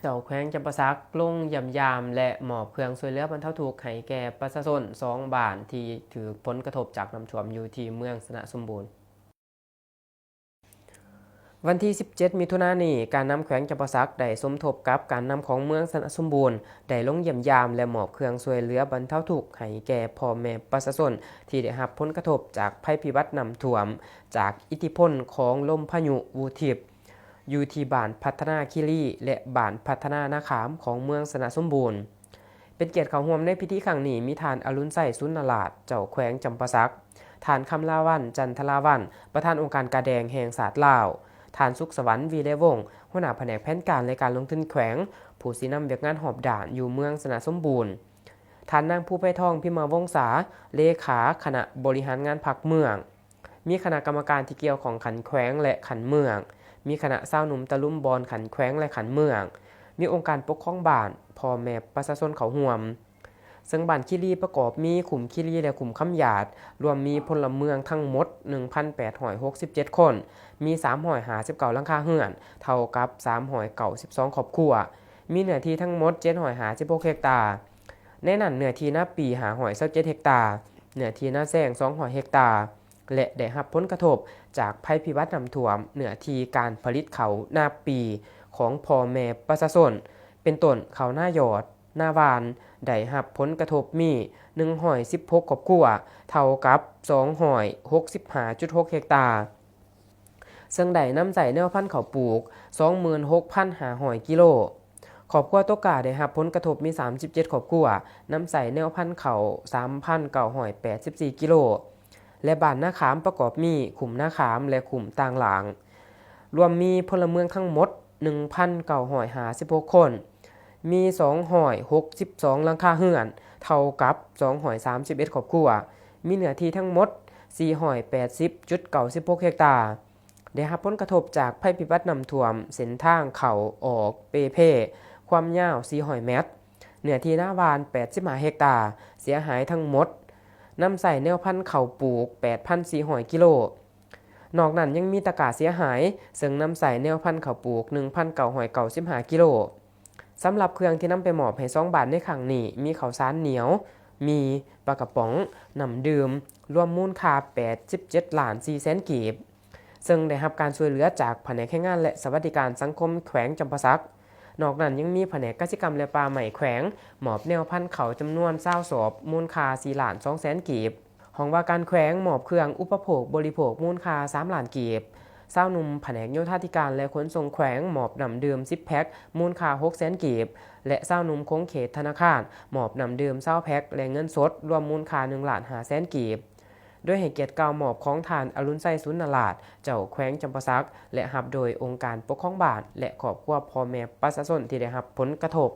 ເຈົ້າແຂວງຈຳປາສັກລົງຢ້ຽມຢາມ ແລະ ມອບເຄື່ອງຊ່ວຍເຫຼືອບັນເທົາທຸກໃຫ້ແກ່ປະຊາຊົນສອງບ້ານທີ່ຖືກຜົນກະທົບຈາກນ້ຳຖ້ວມຢູ່ທີ່ເມືອງຊະນະສົມບູນ. ວັນທີສິບເຈັດ ມິຖຸນານີ້, ການນຳແຂວງຈຳປາສັກໄດ້ສົມທົບກັບການນຳຂອງເມືອງຊະນະສົມບູນ ໄດ້ລົງຢ້ຽມຢາມ ແລະ ມອບເຄື່ອງຊ່ວຍເຫຼືອບັນເທົາທຸກໃຫ້ແກ່ພໍ່ແມ່ປະຊາຊົນທີ່ໄດ້ຮັບຜົນກະທົບຈາກໄພພິບັດນ້ຳຖ້ວມ ຈາກອິດທິພົນຂອງລົມພາຍຸວູທິບ ຢູ່ທີ່ບ້ານພັດທະນາຄີລີ ແລະ ບ້ານພັດທະນານາຂາມຂອງເມືອງຊະນະສົມບູນ. ເປັນກຽດເຂົ້າຮ່ວມໃນພິທີຄັ້ງນີ້ ມີທ່ານ ອະລຸນໄຊ ສຸນນະລາດ ເຈົ້າແຂວງຈຳປາສັກ, ທ່ານ ຄຳລາວັນ ຈັນທະລາວັນ ປະທານອົງການກາແດງແຫ່ງຊາດລາວ, ທ່ານ ສຸກສະຫວັນ ວີແລວົງ ຫົວໜ້າພະແນກແຜນການ ແລະ ການລົງທຶນແຂວງ, ຜູ້ຊີ້ນຳວຽກງານຮອບດ້ານຢູ່ເມືອງຊະນະສົມບູນ, ທ່ານນາງ ພູໄພທອງ ພິມມະວົງສາ ເລຂາຄະນະບໍລິຫານງານພັກເມືອງ, ມີຄະນະກຳມະການທີ່ກ່ຽວຂ້ອງຂັ້ນແຂວງ ແລະ ຂັ້ນເມືອງ, ມີຄະນະຊາວໜຸ່ມຕະລຸມບອນຂັ້ນແຂວງ ແລະ ຂັ້ນເມືອງ, ມີອົງການປົກຄອງບ້ານ, ພໍ່ແມ່ປະຊາຊົນເຂົ້າຮ່ວມ. ເຊິ່ງບ້ານຄີລີປະກອບມີຂຸມຄີລີ ແລະ ຂຸມຄຳຢາດ, ລວມມີພົນລະເມືອງທັງໝົດ ໜຶ່ງພັນແປດຮ້ອຍຫົກສິບເຈັດຄົນ, ມີສາມຮ້ອຍຫ້າສິບເກົ້າຫຼັງຄາເຮືອນ, ເທົ່າກັບສາມຮ້ອຍເກົ້າສິບສອງຄອບຄົວ, ມີເນື້ອທີ່ທັງໝົດເຈັດຮ້ອຍຫ້າສິບຫົກເຮັກຕາ. ໃນນັ້ນເນື້ອທີ່ນາປີຫ້າຮ້ອຍຊາວເຈັດເຮັກຕາ, ເນື້ອທີ່ນາແຊງສອງຮ້ອຍເຮັກຕາ ແລະ ໄດ້ຮັບຜົນກະທົບຈາກໄພພິບັດນ້ຳຖ້ວມ ເນື້ອທີ່ການຜະລິດເຂົ້ານາປີຂອງພໍ່ແມ່ປະຊາຊົນ ເປັນຕົ້ນເຂົ້ານາຢອດ, ນາຫວ່ານ ໄດ້ຮັບຜົນກະທົບມີໜຶ່ງຮ້ອຍສິບຫົກຄອບຄົວ, ເທົ່າກັບສອງຮ້ອຍຫົກສິບຫ້າຈຸດຫົກເຮັກຕາ. ເຊິ່ງໄດ້ນຳໃຊ້ແນວພັນເຂົ້າປູກສອງໝື່ນຫົກພັນຫ້າຮ້ອຍກິໂລ. ຄອບຄົວຕົກກ້າໄດ້ຮັບຜົນກະທົບມີສາມສິບເຈັດຄອບຄົວ, ນຳໃຊ້ແນວພັນເຂົ້າສາມພັນເກົ້າຮ້ອຍແປດສິບສີ່ກິໂລ ແລະ ບ້ານນາຂາມປະກອບມີຂຸມນາຂາມ ແລະ ຂຸມຕ່າງລ່າງ. ລວມມີພົນລະເມືອງທັງໝົດໜຶ່ງພັນເກົ້າຮ້ອຍຫ້າສິບຫົກຄົນ, ມີສອງຮ້ອຍຫົກສິບສອງຫຼັງຄາເຮືອນ, ເທົ່າກັບສອງຮ້ອຍສາມສິບເອັດຄອບຄົວ, ມີເນື້ອທີ່ທັງໝົດສີ່ຮ້ອຍແປດສິບຈຸດເກົ້າສິບຫົກເຮັກຕາ. ໄດ້ຮັບຜົນກະທົບຈາກໄພພິບັດນ້ຳຖ້ວມເສັ້ນທາງເຂົ້າອອກເປ່ເພ ຄວາມຍາວສີ່ຮ້ອຍແມັດ, ເນື້ອທີ່ນາຫວ່ານແປດສິບຫ້າເຮັກຕາ, ເສຍຫາຍທັງໝົດ ນຳໃຊ້ແນວພັນເຂົ້າປູກແປດພັນສີ່ຮ້ອຍກິໂລ. ນອກນັ້ນຍັງມີຕະກາເສຍຫາຍ, ເຊິ່ງນຳໃຊ້ແນວພັນເຂົ້າປູກໜຶ່ງພັນເກົ້າຮ້ອຍເກົ້າສິບຫ້າກິໂລ. ສຳລັບເຄື່ອງທີ່ນຳໄປມອບໃຫ້ສອງບ້ານໃນຄັ້ງນີ້ ມີເຂົ້າສານໜຽວ, ໝີ່, ປາກະປ໋ອງ, ນ້ຳດື່ມ, ລວມມູນຄ່າແປດສິບເຈັດລ້ານສີ່ແສນກີບ. ເຊິ່ງໄດ້ຮັບການຊ່ວຍເຫຼືອຈາກພະແນກແຮງງານ ແລະ ສະຫວັດດີການສັງຄົມແຂວງຈຳປາສັກ. ນອກນັ້ນຍັງມີພະແນກກະສິກຳ ແລະ ປ່າໄມ້ແຂວງ ມອບແນວພັນເຂົ້າຈຳນວນຊາວສອບ ມູນຄ່າສີ່ລ້ານສອງແສນກີບ. ຫ້ອງວ່າການແຂວງມອບເຄື່ອງອຸປະໂພກບໍລິໂພກມູນຄ່າສາມລ້ານກີບ. ຊາວໜຸ່ມພະແນກໂຍທາທິການ ແລະ ຂົນສົ່ງແຂວງມອບນ້ຳດື່ມສິບແພັກ ມູນຄ່າຫົກແສນກີບ ແລະ ຊາວໜຸ່ມຂົງເຂດທະນາຄານ ມອບນ້ຳດື່ມຊາວແພັກ ແລະ ເງິນສົດ ລວມມູນຄ່າໜຶ່ງລ້ານຫ້າແສນກີບ. ໂດຍໃຫ້ກຽດກ່າວມອບຂອງທ່ານ ອະລຸນໄຊ ສຸນນະລາດ ເຈົ້າແຂວງຈຳປາສັກ ແລະ ຮັບໂດຍອົງການປົກຄອງບ້ານ ແລະ ຄອບຄົວພໍ່ແມ່ປະຊາຊົນທີ່ໄດ້ຮັບຜົນກະທົບ.